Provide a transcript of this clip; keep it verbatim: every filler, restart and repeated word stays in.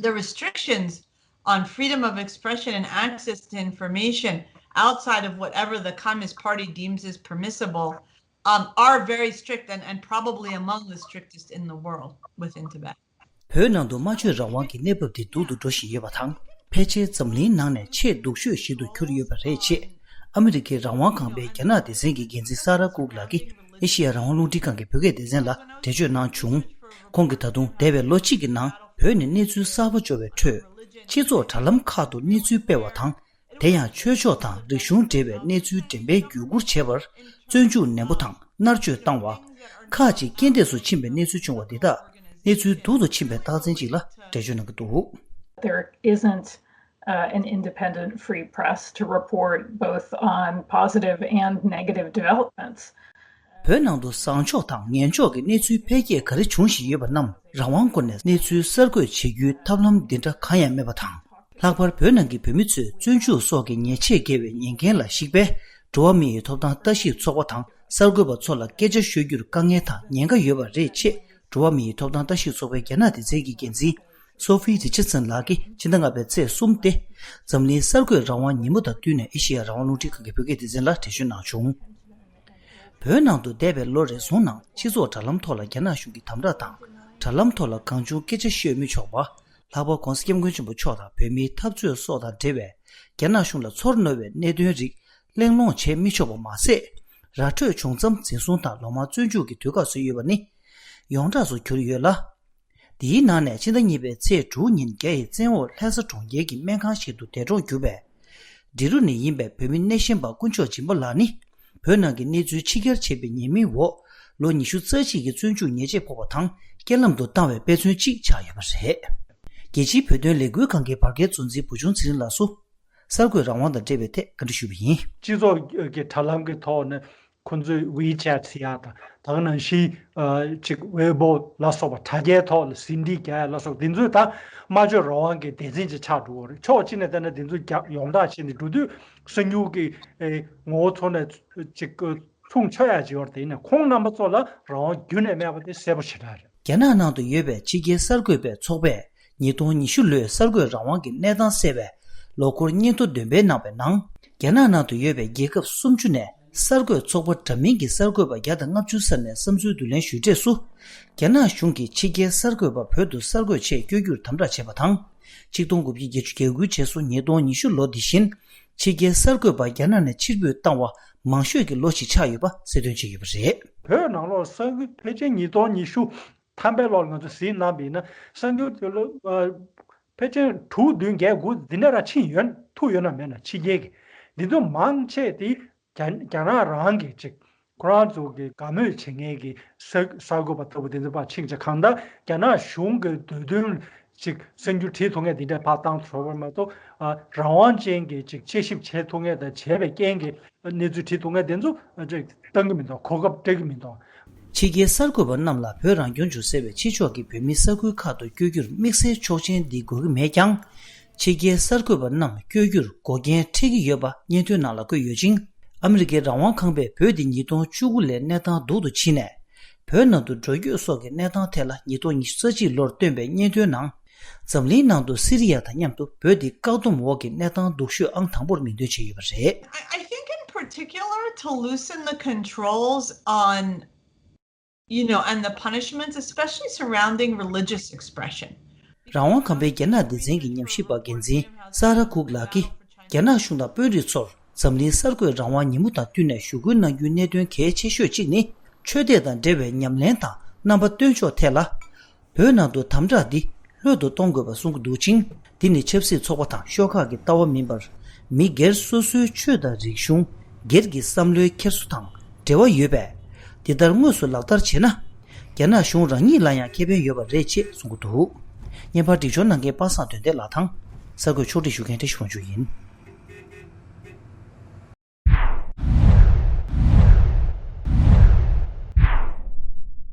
the restrictions on freedom of expression and access to information outside of whatever the Communist Party deems is permissible, um, are very strict and, and probably among the strictest in the world within Tibet. བོད་ནང་དུ་སྨྲ་བརྗོད་རང་དབང་གི་གནས་བབ་དེ་སྡུག་ཏུ་འགྲོ་བཞིན་ཡོད་པ་དང་། ཕལ་ཆེར་འཛམ་གླིང་ནང་ནས་ཆེས་སྡུག་ཤོས་ཤིག་ཏུ་གྱུར་ཡོད་པ་རེད་ཅེས། ཨ་མི་རི་ཀའི་རང་དབང་ཁང་པའི་རྒྱ་ནག་སྡེ་ཚན་གྱི་འགན་འཛིན་ས་ར་ཀུག་ལགས་ཀྱིས་ཨེ་ཤེ་ཡ་རང་དབང་རླུང་འཕྲིན་ཁང་གི་བོད་སྐད་སྡེ་ཚན་ལ་འགྲེལ་བརྗོད་གནང་བྱུང་། ཁོང་གིས་ད་དུང་འདས་པའི་ལོ་གཅིག་གི་ནང་བོད་ནས་གནས་ཚུལ་གསར་པ་འབྱོར་བའི་ཁྲོད། སྤྱི་ཚོགས་དྲ་ལམ་ཁག་ཏུ་གནས་ཚུལ་སྤེལ་བ་དང་། དེ་ཡང་ཆོས་ཕྱོགས་དང་རིག་གཞུང་འབྲེལ་བའི་གནས་ཚུལ་འགྲེམས་སྤེལ་བརྒྱུད་བསྐུར་བྱས་པར་བཙོན་འཇུག་ནན་པོ་དང་མནར་གཅོད་བཏང་བ། ཁག་ཅིག་རྐྱེན་འདས་སུ་ཕྱིན་པའི་གནས་ཚུལ་བྱུང་བ་འདི་དག་གནས་ཚུལ་སྡུག་ཏུ་ཕྱིན་པའི་རྟགས་མཚན་ཅིག་ལ་འགྲེལ་བརྗོད་གནང་གི་འདུག། There isn't, uh, an independent free press to report both on positive and negative developments. བོད་ནང་དུ་བཟང་ཕྱོགས་དང་ངན་ཕྱོགས་ཀྱི་གནས་ཚུལ་འཕེལ་རྒྱས་ག་རེ་འབྱུང་བཞིན་ཡོད་པ་རྣམས་རང་དབང་སྒོ་ནས་གནས་ཚུལ་གསར་འགོད་བྱེད་རྒྱུའི་ཐབས་ལམ་འདི་འདྲ་གང་ཡང་མེད་པ་དང་། ལྷག་པར་བོད་ནང་གི་བོད་མི་ཚོས་བཙོན་འཇུག་སོགས་ཀྱི་ཉེས་ཆད་འགེལ་བའི་ཉེས་འགན་ལ་གཞིགས་པའི་འགྲོ་བ་མིའི་ཐོབ་ཐང་ལྟ་ཞིབ་ཚོགས་པ་དང་གསར་འགོད་པ་ཚོ་ལ་སྐད་ཆ་ཤོད་རྒྱུར་དཀའ་ངལ་དང་ཉེན་ཁ་ཡོད་པ་རེད་ཅེས་འགྲོ་བ་མིའི་ཐོབ་ཐང་ལྟ་ཞིབ་ཚོགས་པའི་རྒྱ་ནག་སྡེ་ཚན་གྱི་འགན་འཛིན་སོ་ཧྥི་རི་ཆར་སན་ལགས་ཀྱིས་ཕྱི་ཟླ་ལྔ་པའི་ཚེས་གསུམ་སྟེ། འཛམ་གླིང་གསར་འགོད་རང་དབང་ཉིན་མོ་དང་བསྟུན་ནས་ཨེ་ཤེ་ཡ་རང་དབང་རླུང་འཕྲིན་ཁང་གི་བོད་སྐད་སྡེ་ཚན་ལ་འགྲེལ་བརྗོད་གནང་བྱུང་། བོད་ནང་དུ་འདས་པའི་ལོ་རེ་ཟུང་ནང་སྤྱི་ཚོགས་དྲ་ལམ་ཐོག་ལ་རྒྱ་ནག་གཞུང་གི་དམ་དྲག་དང་། དྲ་ལམ་ཐོག་ལ་གང་བྱུང་སྐད་ཆ་ཤོད་མི་ཆོག་པ། ལྷག་པར་༧གོང་ས་༧སྐྱབས་མགོན་ཆེན་པོ་མཆོག་དང་བོད་མིའི་འཐབ་རྩོད་སོགས་དང་འབྲེལ་བའི་རྒྱ་ནག་གཞུང་ལ་ཚོར་རྣོ་བའི་གནད་དོན་རིགས་གླེང་སློང་བྱེད་མི་ཆོག་པ་མ་ཟད། ར་འཕྲོད་བྱུང་མཚམས་འཛིན་བཟུང་དང་ལོ་མང་བཙོན་འཇུག་གི་དུས་བཀག་བཟོས་ཡོད་པ་ནི་ཡོངས་གྲགས་སུ་གྱུར་ཡོད་ལ། འདིའི་ནང་ནས་ཕྱི་ཟླ་གཉིས་པའི་ཚེས་དྲུག་ཉིན་རྒྱ་ཡི་བཙན་འོག་ལྷ་ས་གྲོང་ཁྱེར་གྱི་སྨན་ཁང་ཞིག་ཏུ་འདས་གྲོངས་གྱུར་པའི་འབྲི་རུ་ནས་ཡིན་པའི་བོད་མི་སྣེ་ཤན་པ་དཀོན་མཆོག་སྦྱིན་པ་ལགས་ནི། བོད་ནང་གི་གནས་ཚུལ་ཕྱི་གྱར་བྱས་པའི་ཉེས་མིང་འོག་ལོ་ཉི་ཤུ་རྩ་གཅིག་གི་བཙོན་འཇུག་ཉེས་ཆད་ཕོག་པ་དང་རྐྱེན་ལམ་དུ་བཏང་བའི་དཔེ་མཚོན་གཅིག་ཆགས་ཡོད་པ་རེད། རྒྱལ་སྤྱིའི་བོད་དོན་ལས་འགུལ་ཁང་གི་བར་བརྒལ་གཙོ་འཛིན་བུ་ཆུང་ཚེ་རིང་ལགས་སུ། གསར་འགོད་རང་དབང་དང་འབྲེལ་བའི་ཐད་བཀའ་འདྲི་ཞུས་པ་ཡིན། སྤྱི་ཚོགས་ཀྱི་དྲ་ལམ་གྱི་ཐོག་ནས་ཁོང་ཚོས་ཝི་ཆེ་ཊི་ཟེར་ཡག་དང་ད་ག་ནང་བཞིན་ཨ་ཅིག་ཝེ་བོ་ལ་སོགས་པ་དྲ་རྒྱའི་ཐོག་ལ་ཟིན་བྲིས་རྒྱག་ཡག་ལ་སོགས་འདི་ཚོས་ད་སྨྲ་བརྗོད་རང་དབང་གི་སྡེ་ཚན་ཅིག་ཆགས་འགྲོ་གི་རེད། ཕྱོགས་གཅིག་ནས་བལྟས་ན་འདི་ཚོ་རྒྱ་ཡོངས་གྲགས་བྱས་ནས་འགྲོ་དུས་གསར་འགྱུར་གྱི་ཨེ་ངོ་བོ་ཚོ་ནས་ཅིག་མཚུངས་ཆགས་ཡག་ཅིག་ཡོད་རེད། དེ་ཡིན་ན་ཁོང་རྣམ་པ་ཚོ་ལ་རང་དབང་རྒྱུན་ནས་མེད་པ་དེ་གསལ་པོ་ཞེ་དྲག་རེད། རྒྱ་ནག་ནང་དུ་ཡོད་པའི་ཕྱི་རྒྱལ་གསར་འགོད་པའི་ཚོགས་པས་ཉིས་སྟོང་ཉི་ཤུ་ལོའི་གསར་འགོད་རང་དབང་གི་གནས་སྟངས་གསལ་བའི་ལོ་འཁོར་སྙན་ཐོ་འདོན་སྤེལ་གནང་བའི་ནང་། རྒྱ་ནག་ནང་དུ་ཡོད་པའི་རྒྱལ་ཁབ་སུམ་ཅུ་ནས་གསར་འགོད་ཚོགས་པ་འདྲ་མིན་གྱི་གསར་འགོད་པ་བརྒྱ་དང་ལྔ་བཅུ་ཙམ་ནས་བསམ་ཚུལ་བསྡུ་ལེན་ཞུས་འབྲས་སུ། རྒྱ་ནག་གཞུང་གིས་ཕྱི་རྒྱལ་གསར་འགོད་པ་བོད་དུ་གསར་འགོད་ཆེད་བསྐྱོད་རྒྱུར་དམ་དྲག་བྱས་པ་དང་། ཆིག་སྟོང་དགུ་བརྒྱ་བརྒྱད་ཅུ་གྱ་དགུའི་རྗེས་སུ་ཉིས་སྟོང་ཉི་ཤུ་ལོ་འདི་བཞིན། ཕྱི་རྒྱལ་གསར་འགོད་པ་རྒྱ་ནག་ནས་ཕྱིར་འབུད་བཏང་བ་མང་ཤོས་ཀྱི་ལོ་ཞིག་ཆགས་ཡོད་པ་གསལ་སྟོན་བྱས་ཡོད་པ་རེད། བོད་ནང་ལོགས་གསར་འགོད་ཕལ་ཆེར་ཉིས་སྟོང་ཉི་ཤུ་ཐམ་པའི་ལོར་ང་ཚོ་གཟིགས་གནང་བ་ཡིན་ན་གསར་འགོད་དེ་ལོ་ཨ་ཕལ་ཆེར་དྲུག་བདུན་བརྒྱད་དགུ་འདི་འདྲ་ར་ཕྱིན་ཡོད་ཐུག་ཡོད་ན་མེད་ན་ཕྱི་རྒྱལ་གྱི་འདི་ཚོ་མང་ཆེ་དེ་རྒྱ་རྒྱ་ནག་རང་གི་ཅིག་ཁོ་རང་ཚོ་གི་དགའ་མོས་བྱེད་མཁན་གྱི་གསར་གསར་འགོད་པ་ལྟ་བུ་དེ་ཚོ་ཕར་ཕྱིན་ཆ་གང་ལྟར་རྒྱ་ནག་གཞུང་གི་འདོད་དོན་ཅིག་གསར་འགྱུར་བྲིས་ཐུབ་མཁན་དེ་འདྲ་ཕར་བཏང་ཐུབ་པ་མ་གཏོགས་ཨ་རང་དབང་ཅན་གྱི་ཅིག་དཔྱད་ཞིབ་བྱེད་ཐུབ་མཁན་དང་བྱས་པའི་རྐྱེན་གྱིས་གནས་ཚུལ་བྲིས་ཐུབ་མཁན་དེ་ཚོ་ཅིག་བཏང་གི་མི་འདུག་གོ་སྐབས་སྤྲད་ཀྱི་མི་འདུག་ཕྱི་རྒྱལ་གསར་འགོད་པ་རྣམས་ལ་བོད་རང་སྐྱོང་ལྗོངས་ཟེར་བའི་ཕྱི་ཕྱོགས་ཀྱི་བོད་མིའི་ས་ཁུལ་ཁག་ཏུ་བསྐྱོད་རྒྱུར་དམིགས་བསལ་ཆོག་མཆན་འདི་དགོས་ཀྱི་མེད་ཀྱང་། ཕྱི་རྒྱལ་གསར་འགོད་པ་རྣམས་བསྐྱོད་རྒྱུར་འགོག་རྐྱེན་འཕྲད་ཀྱི་ཡོད་པ་སྙན་ཐོའི་ནང་ལ་བཀོད་ཡོད་ཅིང་། ཨ་མི་རི་ཀའི་རང་དབང་ཁང་པས་བོད་འདི་ཉིས་སྟོང་བཅུ་དགུ་ལས་གནས་སྟངས་སྡུག་ཏུ་ཕྱིན་ནས། བོད་ནང་དུ་འགྲོ་སྐྱོད་སོགས་ཀྱི་གནས་སྟངས་ཐད་ལ་ཉིས་སྟོང་ཉི་ཤུ་རྩ་གཅིག་ལོར་བཏོན་པའི་སྙན་ཐོའི་ནང་། འཛམ་གླིང་ནང་དུ་སི་རི་ཡ་དང་མཉམ་དུ་བོད་འདི་བཀག་སྡོམ་འོག་གི་གནས་སྟངས་སྡུག་ཤོས་ཨང་དང་པོར་མིང་འདོན་བྱས་ཡོད་པ་རེད། I I think in particular to loosen the controls on, you know, and the punishments, especially surrounding religious expression. རང་དབང་ཁང་པའི་རྒྱ་ནག་སྡེ་ཚན་གྱི་ཉམས་ཞིབ་པ་འགན་འཛིན་ས་ར་ཁུག་ལགས་ཀྱིས། རྒྱ་ནག་གཞུང་དང་དཔོན་རིགས་ཚོར་འཛམ་གླིང་གསར་འགོད་རང་དབང་ཉིན་མོ་དང་བསྟུན་ནས་ཞུ་སྐུལ་གནང་རྒྱུའི་གནད་དོན་གལ་ཆེ་ཤོས་གཅིག་ནི། ཆོས་དད་དང་འབྲེལ་བའི་ཉམས་ལེན་དང་རྣམ་པ་སྟོན་ཕྱོགས་ཐད་ལ། བོད་ནང་དུ་དམ་དྲག་འདི་ལྷོད་དུ་གཏོང་དགོས་པ་གསུང་གི་འདུག་ཅིང་། འདི་ནི་ཆབ་སྲིད་ཚོགས་པ་དང་ཤོག་ཁག་གི་ལྟ་བ་མིན་པར། མི་སྒེར་སོ་སོའི་ཆོས་དང་རིག་གཞུང་། སྒེར་གྱི་བསམ་བློའི་འཁྱེར་སོ་དང་འབྲེལ་བ་ཡོད་པས། འདི་ལྟར་དངོས་སུ་ལག་བསྟར་བྱས་ན། རྒྱ་ནག་གཞུང་རང་ཉིད་ལ་ཡང་ཁེ་ཕན་ཡོད་པ་རེད་ཅེས་གསུང་གི་འདུག། བརྙན་པར་སྒྲིག་སྦྱོར་གནང་མཁན་པ་སངས་དོན་ལྡན་ལགས་དང་། གསར་འགོད་ཕྱོགས་སྒྲིག་ཞུ་མཁན་བཀྲ་ཤིས་དབང་ཕྱུག་ཡིན།